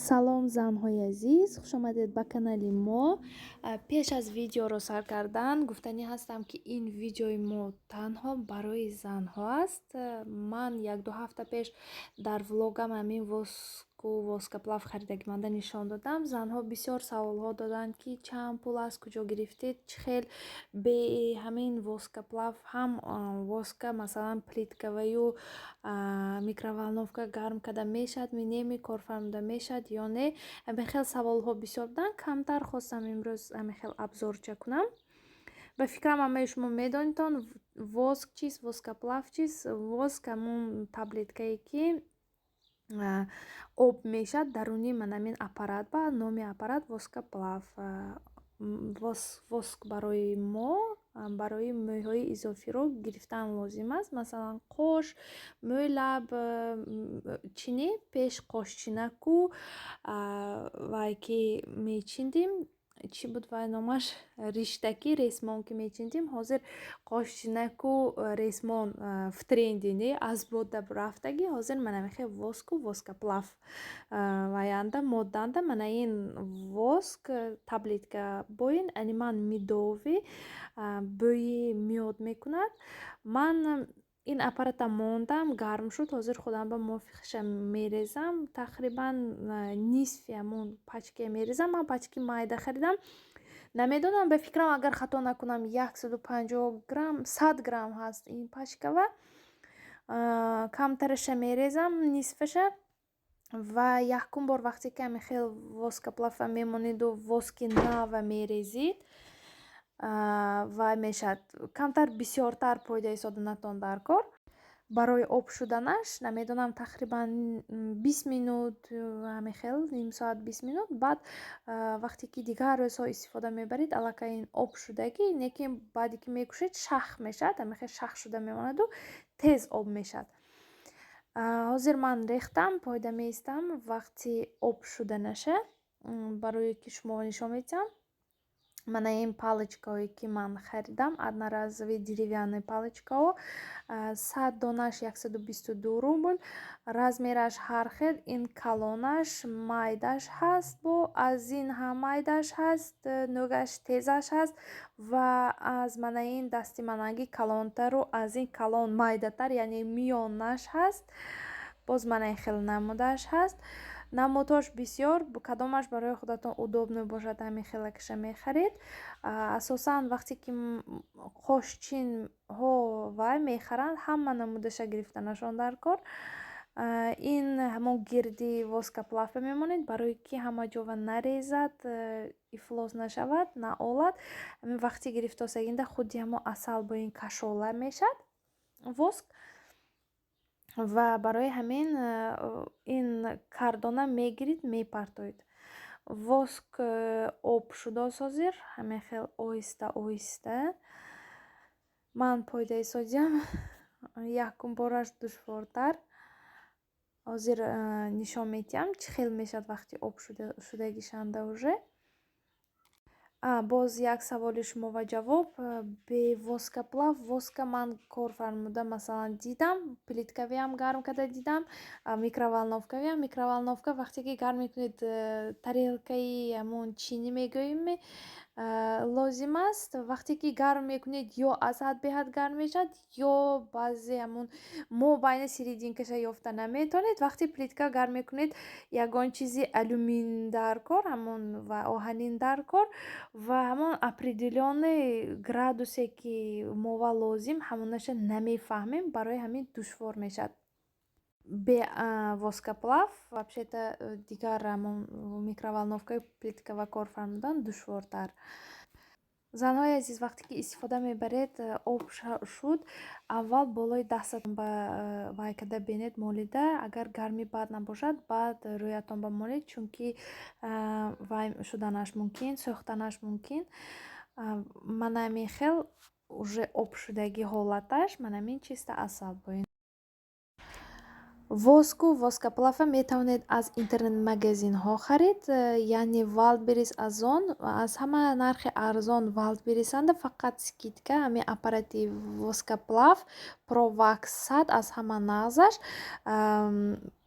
Салом, занҳои азиз, хушомадед ба канали мо. Пеш аз видеоро сар кардан гуфтанӣ ҳастам, ки ин видеои мо танҳо барои занҳо аст. Ман 1-ду ҳафта пеш дар влогам ҳамин воску воскоплав харидагиманда нишон додам. Занҳо бисёр саволҳо доданд, ки чанд пул аст, куҷо гирифтед, чӣ хел бе ҳамин воскоплав ҳам воска, масалан, плиткаваю микроволновка гарм карда мешавад ми не, кор фармуда мешавад ё не. Ҳамин хел саволҳо бисёр буданд. Камтар хостам имрӯз ҳамин хел обзорча кунам. Ба фикрам, ҳамаи шумо медонедтон, воск чист, воскоплав чист. Воск ҳамун таблеткае, ки об мешавад даруни манамин аппарат, ба номи аппарат воскоплав. Воск барои мо, барои мӯйҳои изофиро гирифтан лозим аст, масалан, қош, мӯи лаб чинӣ. Пеш қошчинаку вай ки мечиндим, чӣ буд вай номаш, риштаки, ресмон ки мечиндим. Ҳозир қошчинаку ресмон в тренде не, аз мода рафтагӣ. Ҳозир мана мехел воску воскоплав ваянда модданда. Мана ин воск таблетка боин ани ман медовый, бӯи мёд мекунад. Ман ин аппарата мондам, гарм шуд. Ҳозир худам ба мувофиқиша мерезам, тақрибан нисфи ҳамун пачкае мерезам. Ман пачки майда харидам, намедонам, ба фикрам, агар хато накунам, 150 грамм, 100 грамм ҳаст ин пачкава. Камтараша мерезам, нисфаша. Ва якум бор вақте ки ҳамин хел воскоплава мемонеду воски нава мерезид, вай мешавад камтар, бисёртар пойда истоданатон дар кор. Барои об шуданаш, намедонам, тақрибан 20 минут, ҳамин хел ним соат, 20 минут. Баъд вақте ки дигар рӯзҳо истифода мебаред, аллакай ин об шудагӣ, лекин баъде ки мекушед, шах мешавад, ҳамин хел шах шуда мемонаду тез об мешавад. Ҳозир ман рехтам, пойда меистам вақти об шуданаша, барое ки шумо нишон медиҳам. Мана ин палочкаҳое, ки ман харидам, одноразовый деревянный палочкаҳо, 100 донаш 122 рубл. Размераш ҳар хел: ин калонаш, майдаш ҳаст, бо аз ин ҳам майдаш ҳаст, нӯгаш тезаш ҳаст ва аз мана ин дасти мананги калонтару аз ин калон майдатар, яъне миёнаш ҳаст. Боз мана ин хел намудааш ҳаст. Намудҳош бисёр, кадомаш барои худатон удобный бошад, ҳамин хелакаша мехаред. Асосан вақте ки қошчинҳо вай мехаранд, ҳама намудаша гирифтанашон дар кор. Ин ҳамон гирди воскоплаве мемонед, барое ки ҳама ҷова нарезад, ифлос нашавад, наолад. Ҳамин вақти гирифтосагинда худи ҳамон асал бо ин кашола мешавад воск. Ва барои ҳамин ин кардона мегирид, мепартоед. Воск об шудааст. Ҳозир ҳамин хел оҳиста оҳиста ман пойда истодиам. Якум бораш душвортар. Ҳозир нишон медиҳам, чӣ хел мешавад вақти об шудагишанда уже. Боз як саволи шумо ва ҷавоб. Бе воскоплав воска ман кор фармуда, масалан, дидам, плиткавиам гарм карда дидам, микроволновкавиам. Микроволновка вақте ки гарм мекунед, тарелкаи ҳамон чинӣ мегӯем лозим аст. Вақте ки гарм мекунед, ё аз ҳад беҳад гарм мешавад, ё баъзе ҳамон мобайни серединкаша ёфта наметавонед. Вақте плитка гарм мекунед, ягон чизи алюмин дар кор, ҳамон ва оҳанин дар кор ва ҳамон определённый градусе, ки мова лозим, ҳамонаша намефаҳмем, барои ҳамин душвор мешавад. Бе воскоплав вообще-то дигар ҳамон микроволновкаи плиткава кор фармудан душвортар. Занҳои азиз, вақте ки истифода мебаред, об шуд, аввал болои дастатон ба вай карда бинед, молида. Агар гармӣ бад набошад, баъд рӯятон ба молед, чунки вай шуданаш мумкин, сӯхтанаш мумкин. Мана ҳамин хел уже об шудагӣ ҳолаташ, мана ҳамин чиста асал боин. Воску воскоплава метавонед аз интернет-магазинҳо харид, яъне Вайлдберриз, Озон. Аз ҳама нархи арзон Вайлдберризанда, фақат скидка. Ҳамин аппарати воскоплав Provax 100 аз ҳама нағзаш.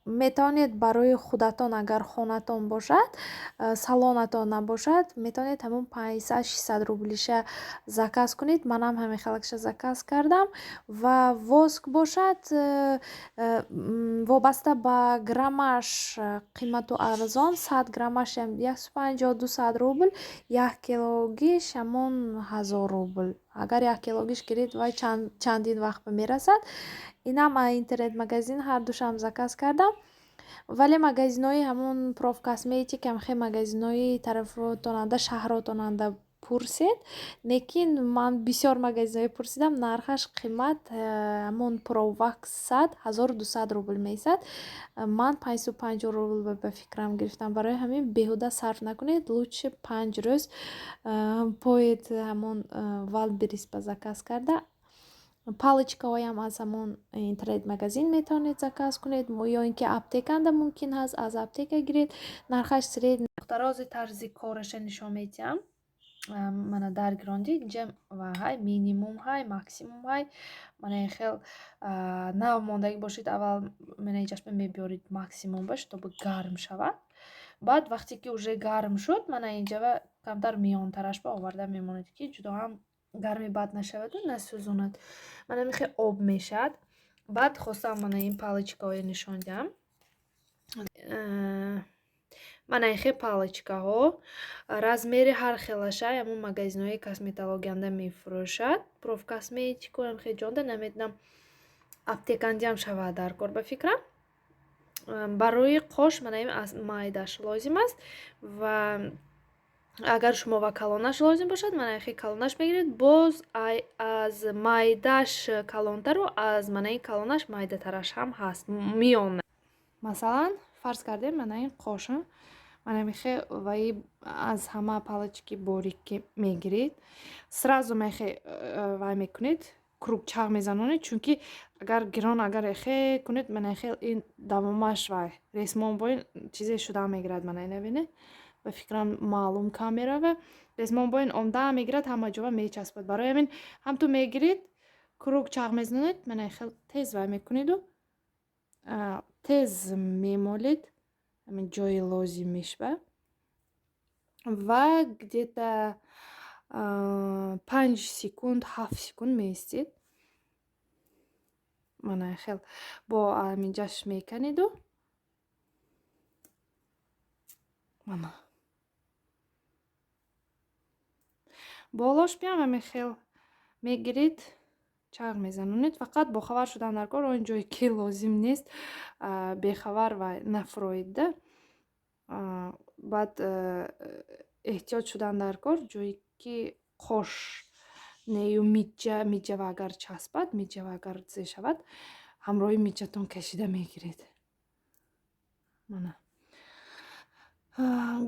Метавонед барои худатон, агар хонатон бошад, салонатон набошад, метавонед ҳамун 500-600 рублиша заказ кунед. Манам ҳамин хелакша заказ кардам. Ва воск бошад, вобаста ба граммаш қимату арзон, 100 граммаш 150-200 рубл, як килогиш ҳамон 1000 рубл. Агар як килогиш гиред, вай чандин вақт мерасад. Инам интернет-магазин ҳар душам заказ кардам. Вале магазинҳои ҳамон профкосметик, ҳамхе магазинҳои тарафотонанда, шаҳротонанда пурсед. Лекин ман бисёр магазинҳое пурсидам, нархаш қимат, ҳамон Провакс 100 1200 рубл меистад. Ман 550 рубл ба фикрам гирифтам. Барои ҳамин беҳуда сарф накунед, лучше 5 рӯз поед ҳамон Валберис ба заказ карда. Палочкаҳоям аз ҳамон интернет-магазин метавонед заказ кунед, ё ин ки аптеканда мумкин ҳаст, аз аптека гиред. Нархаш средний. Духтарози тарзи кораша нишон медиҳам. Мана даргирондӣ инҷа ва ҳай минимум, ҳай максимум, ҳай мана ин хел нав мондагӣ бошед, аввал мана инҷашба мебиёред максимум ба, чтобы гарм шавад. Баъд вақте ки уже гарм шуд, мана инҷава камтар миёнтарашба оварда мемонед, ки ҷудо ҳам гарми бад нашаваду насӯзонад. Мана михе об мешавад. Баъд хостам мана ин палочкаҳое нишон диҳам. Мана ин хел палочкаҳо размери ҳар хелаша ҳамон магазинҳои косметологиянда мефурӯшад. Профкосметико ҳамхел ҷонда намедонам, аптекандиам шавад дар кор ба фикрам. Барои қош мана ин аз майдаш лозим аст ва агар шумо ва калонаш лозим бошад, мана ин хел калонаш мегиред. Боз аз майдаш калонтару аз мана ин калонаш майдатараш ҳам ҳаст миёна. Масалан, фарз кардем мана ин қоша, мана мехе ваи аз ҳама палочки борикки мегиред, сразу мехе вай мекунед, круг чағ мезанонед, чунки агар гирон агар эхе кунед, мана хел ин давомаш вай ресмон бо ин чизе шуда мегирад. Мана ина бинед, ба фикрам маълум камерава ресмон бо ин омда мегирад, ҳама ҷова мечаспад. Барои ҳамин ҳам ту мегиред, круг чағ мезанонед, мана хел тез вай мекунеду тез мемолед ҳамин ҷои лозим мешава ва где-то 5 секунд, 7 секунд меистед. Мана хел бо ҳаминҷаш меканеду мана болош биям ҳамин хел мегиред, чағ мезанонед. Фақат бохабар шудан дар кор, он ҷое ки лозим нест бехабар ва нафуроидда. Баъд эҳтиёт шудан дар кор, ҷое ки қош нею миҷа, миҷава агар часпад, миҷава агар зе шавад, ҳамроҳи миҷатон кашида мегиред. Мана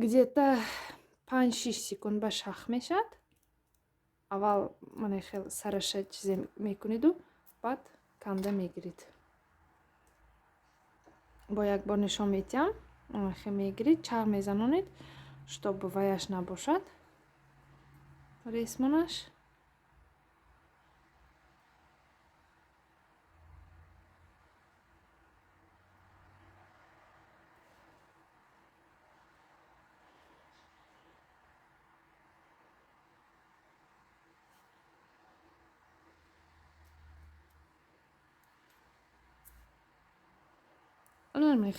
где-то 5-6 секунд ба шах мешавад. Аввал мана хел сараша чизе мекунеду баъд канда мегиред. Бо як бор нишон медиҳам. Хел мегиред, чағ мезанонед, чтоб ваяш набошад ресмонаш.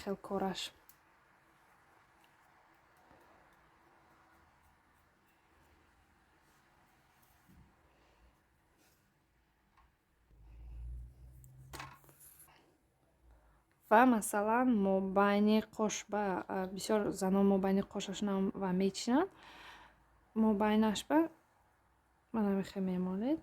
Хел кораш. Ва масалан мобайни қош ба бисёр занон мобайни қошашонам ва мечинанд, мобайнаш ба мана мехе мемолед.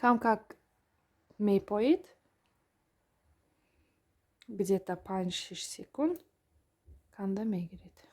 Камкак мепоид, где-то 5-6 секунд канда мегиред.